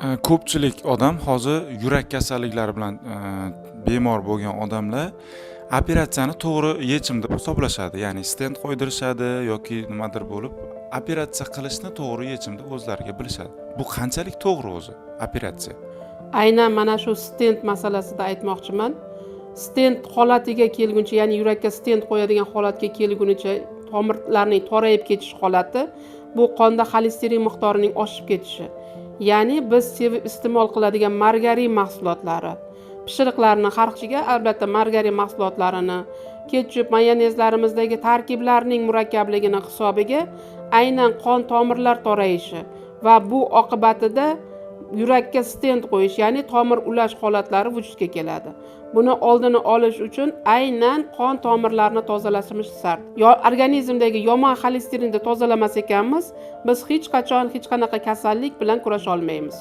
Ko'pchilik odam hozir yurak kasalliklari bilan bemor bo'lgan odamlar operatsiyani to'g'ri yechim deb hisoblashadi, ya'ni stent qo'ydirishadi yoki nimadir bo'lib operatsiya qilishni to'g'ri yechim deb o'zlariga bilishadi. Bu qanchalik to'g'ri o'zi operatsiya? Aynan mana shu stent masalasida aytmoqchiman. Stent holatiga kelguncha, ya'ni yurakka stent qo'yadigan holatga kelgunicha tomirlarning torayib ketish holati, bu qonda xolesterin miqdorining oshib ketishi, ya'ni biz sevib iste'mol qiladigan margarin mahsulotlari, pishiriqlarni har xiliga, albatta margarin mahsulotlarini, ketchup, mayonezlarimizdagi tarkiblarning murakkabligini hisobiga aynan qon tomirlar torayishi va bu oqibatida yurakka stent qo'yish, ya'ni tomir ulash holatlari vujudga keladi. Buni oldini olish uchun aynan qon tomirlarini tozalashimiz shart. Yo organizmdagi yomon xolesterinni tozalamas ekanmiz, biz hech qachon hech qanaqa kasallik bilan kurasha olmaymiz.